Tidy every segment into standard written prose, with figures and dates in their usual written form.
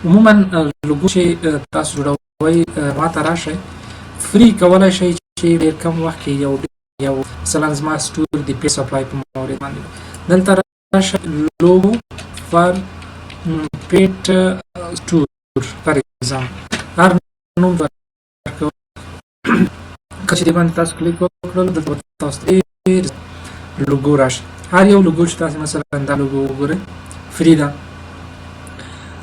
عموما لوګو چې تاسو جوړوئ، ماته راشئ، free کولای شئ چې ډېر کم وخت کې یو یو، مثلا زما store د pet supply په مورد باندې، دلته راشئ، logo for pet store for example، هر نوم ورکوئ. که چې دې باندې تاسو کلیک وکړل، دلته به تاسو ډېر لوګو راشي. هر یو لوګو چې تاسو، مثلا دا لوګو وګورئ، free ده،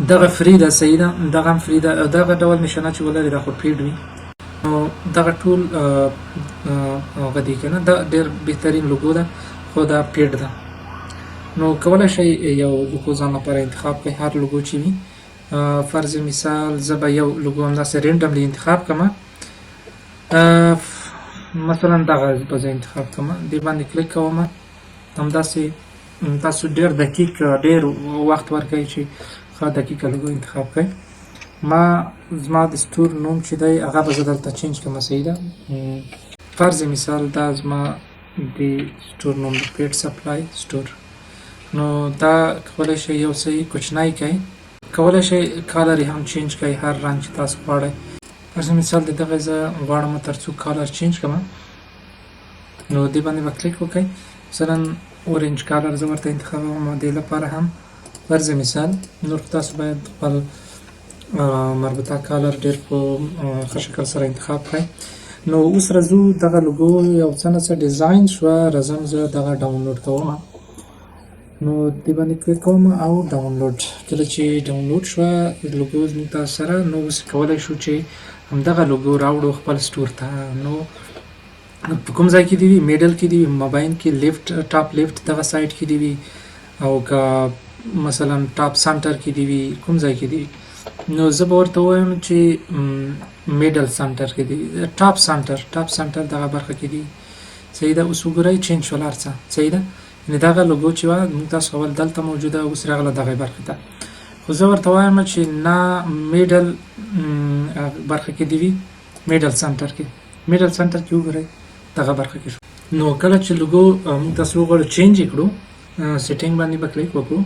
دغه free ده، صحیح ده، دغه هم free ده. دغه ډول نشانه چې ولري، دا خو paid وي. نو دغه ټول هغه دي که نه، دا ډېر بهترین لوګو ده، خو دا paid ده. نو کولی شئ یو لوګو ځان لپاره انتخاب کړئ، هر لوګو چې وي. فرض مثال زه به یو لوګو همداسې randomly انتخاب کړم. مثلا دغه به زه انتخاب کړم، دې باندې کلیک کوم. همداسې تاسو ډېر دقیق، ډېر وخت ورکړئ چې ښه دقیقه لوګو انتخاب کړئ. ما زما د store نوم چې دی، هغه به زه دلته change کړم، صحیح ده. فرض مثال دا زما د store نوم د pet supply store. نو دا کولی شئ یو څه کوچنی کړئ، کولی شئ color یې هم change کړئ، هر رنګ چې تاسو غواړئ. فرض مثال د دغه زه غواړم تر څو color change کړم، نو دې باندې به کلیک وکړئ. مثلا orange color زه ورته انتخابوم دې لپاره هم، فرض مثال. نور تاسو باید خپل مربوطه color ډېر په ښه شکل سره انتخاب کړئ. نو اوس راځو، دغه لوګو یو څه نه څه design شوه. راځم، زه دغه ډاونلوډ کوم. نو دې باندې کلیک کوم او ډاونلوډ. کله چې ډاونلوډ شوه لوګو زموږ تاسو سره، نو اوس کولی شو چې همدغه لوګو راوړو خپل store ته. نو په کوم ځای کې دی وي؟ middle کې دی وي، مابین کې، left، top left دغه side کې دی وي، او که مثلا top center کې دی وي، کوم ځای کې دی وي؟ نو زه به ورته ووایم چې middle center کې دی، top center، top center دغه برخه کې دی، صحیح ده. اوس وګورئ، change شول هر څه، صحیح ده. یعنې دغه لوګو چې وه موږ تاسو اول دلته موجوده، اوس راغله دغه برخې ته. خو زه ورته وایم چې نه، middle برخه کې دی وي، middle center کې. middle center کې وګورئ، دغه برخه کې شو. نو کله چې لوګو موږ تاسو وغواړو change کړو، setting باندې به کلیک وکړو.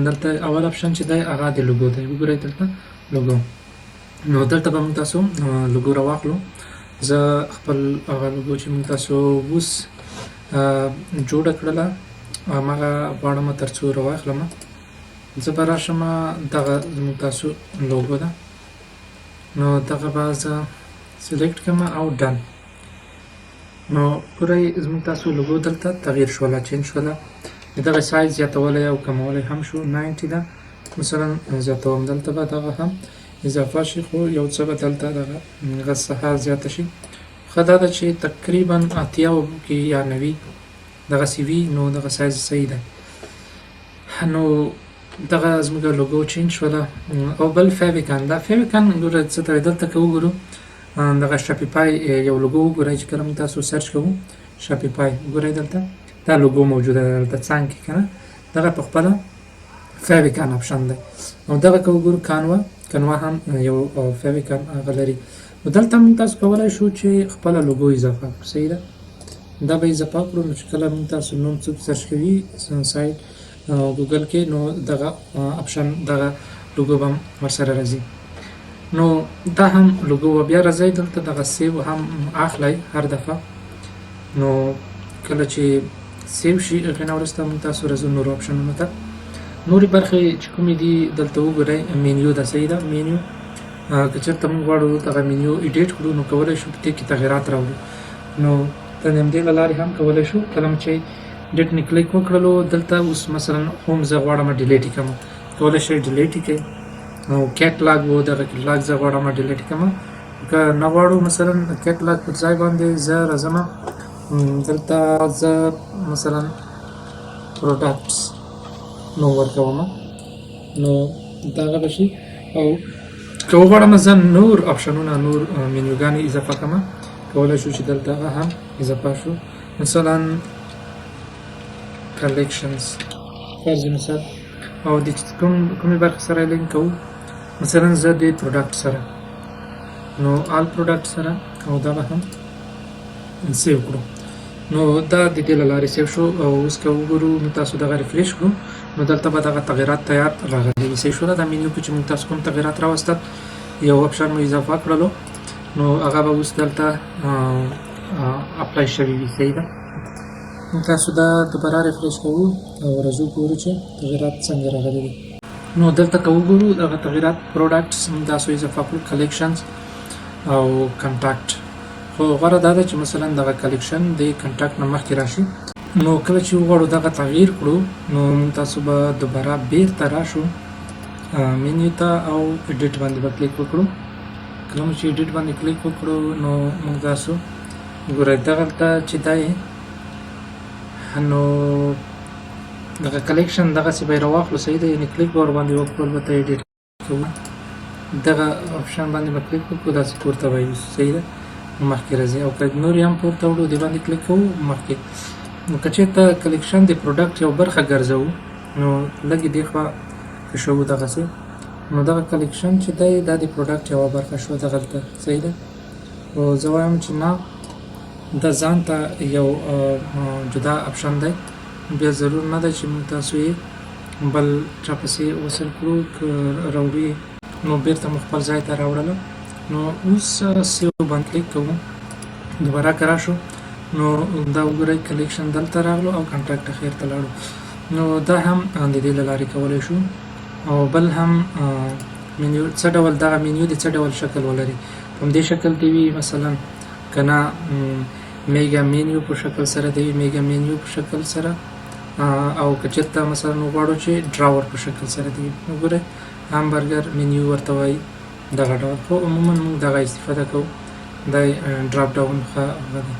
دلته اول option چې دی، هغه د لوګو دی. وګورئ دلته لوګو. نو دلته به موږ تاسو لوګو راواخلو. زه خپل هغه لوګو چې موږ تاسو اوس جوړه کړله، هماغه غواړم تر څو راواخلم. زه به راشم، دغه زموږ تاسو لوګو ده. نو دغه به زه select کړم او done. نو ګورئ، زموږ تاسو لوګو دلته تغییر شوله، change شوله. د دغه سایز زیاتولی او کمولی هم شو. 90 ده مثلا، زیاتوم، دلته به دغه هم اضافه شي، خو یو څه به دلته دغه غ زیاته شي. ښه دا ده چې تقریبا 80 کې یا 90 دغسې وي، نو دغه سایز صحیح دی. نو دغه زموږ لوګو change شوله. او بل favicon دا. favicon ګوره څه ته؟ دلته که وګورو، دغه Shopify یو لوګو وګورئ. چې کله موږ تاسو search کوو Shopify، وګورئ دلته دا لوګو موجوده ده دلته څنګ کې که نه؟ دغه په خپله favicon option دی. او دغه که وګورو Canva، Canva هم یو favicon هغه لري. نو دلته موږ تاسو کولای شو چې خپله لوګو اضافه کړو، صحیح ده. دا به اضافه کړو، نو چې کله موږ تاسو نوم څوک search کوي سایت ګوګل کې، نو دغه option، دغه لوګو به ورسره راځي. نو دا هم لوګو. بیا راځئ دلته دغه save هم اخلئ هر دفعه. نو کله چې save شي، هغې نه وروسته موږ تاسو راځو نورو option ونو ته. نورې برخې چې کومې دي، دلته وګورئ، مینیو ده، صحیح ده. مینیو که چېرته موږ غواړو دغه menu edit کړو، نو کولی شو په دې کې تغیرات راوړو. نو د همدې له لارې هم کولی شو. کله چې edit نه کلیک وکړلو، دلته اوس مثلا home زه غواړم delete کړم، کولی شئ delete کړئ. نو کیټلاګ وو، دغه کیټلاګ زه غواړم delete کړم که نه غواړو، مثلا کیټلاګ پر ځای باندې زه راځم دلته، زه مثلا products نو ورکوم، نو دغه به شي. او که وغواړم زه نور option ونه، نور مینیوګانې اضافه کړم، کولی شو چې دلته هغه هم اضافه شو، مثلا collections فرض مثال. او د کوم کومې برخې سره لینک کوو؟ مثلا زه د product سره، نو all product سره، او دا به هم save کړو. نو دا د دې له لارې save شو. او اوس که وګورو، نو تاسو دغه refresh کړو. نو دلته به دغه تغیرات تیار راغلي وي. صحیح شوله؟ دا مینیو کې چې موږ تاسو کوم تغیرات راوستل، یو option مو اضافه کړلو، نو هغه به اوس دلته apply شوي وي. صحیح ده؟ تاسو دا دوباره refresh کوو او راځو ګورو چې تغیرات څنګه راغلي دي. نو دلته که وګورو دغه تغیرات، products موږ تاسو اضافه کړو، collections او contact. خو غوره دا ده چې مثلا دغه collection د contact نه مخکې راشي. نو کله چې وغواړو دغه تغییر کړو، نو موږ تاسو به دوباره بیرته راشو مینیو ته او edit باندې به کلیک وکړو. کله مو چې edit باندې کلیک وکړو، نو موږ تاسو ګورئ دغلته چې دی، نو دغه collection دغسې به یې راواخلو. صحیح ده؟ یعنې کلیک به ورباندې وکړو، البته edit کوو، دغه option باندې به کلیک وکړو، داسې پورته به یې یوسو. صحیح ده؟ مخکې راځي. او که نور یې هم پورته وړو، دې باندې کلیک کوو، مخکې. نو که چېرته collection د product یو برخه ګرځوو، نو لږ یې دې خوا کشوو دغسې، نو دغه collection چې دی دا د product یوه برخه شوه دغلته. صحیح ده؟ خو زه وایم چې نه، دا ځان ته یو جدا option دی. بیا ضرور نه ده چې موږ تاسو یې بل چا پسې وصل کړو که راوړو. نو بیرته مو خپل ځای ته راوړله. نو اوس save باندې کلیک کوو. دوباره که راشو، نو دا وګورئ، collection دلته راغلو او contact اخر ته لاړو. نو دا هم د دې له لارې کولی شو. او بل هم مینیو څه ډول، دغه مینیو د څه ډول شکل ولري؟ په همدې شکل دی وي مثلا، که نه mega menu په شکل سره دی وي، mega menu په شکل سره، او که چېرته مثلا وغواړو چې drawer په شکل سره دی وي. وګورئ، hamburger menu ورته وایي دغه ډول. خو عموما موږ دغه استفاده کوو، دا drop down ښه هغه دی.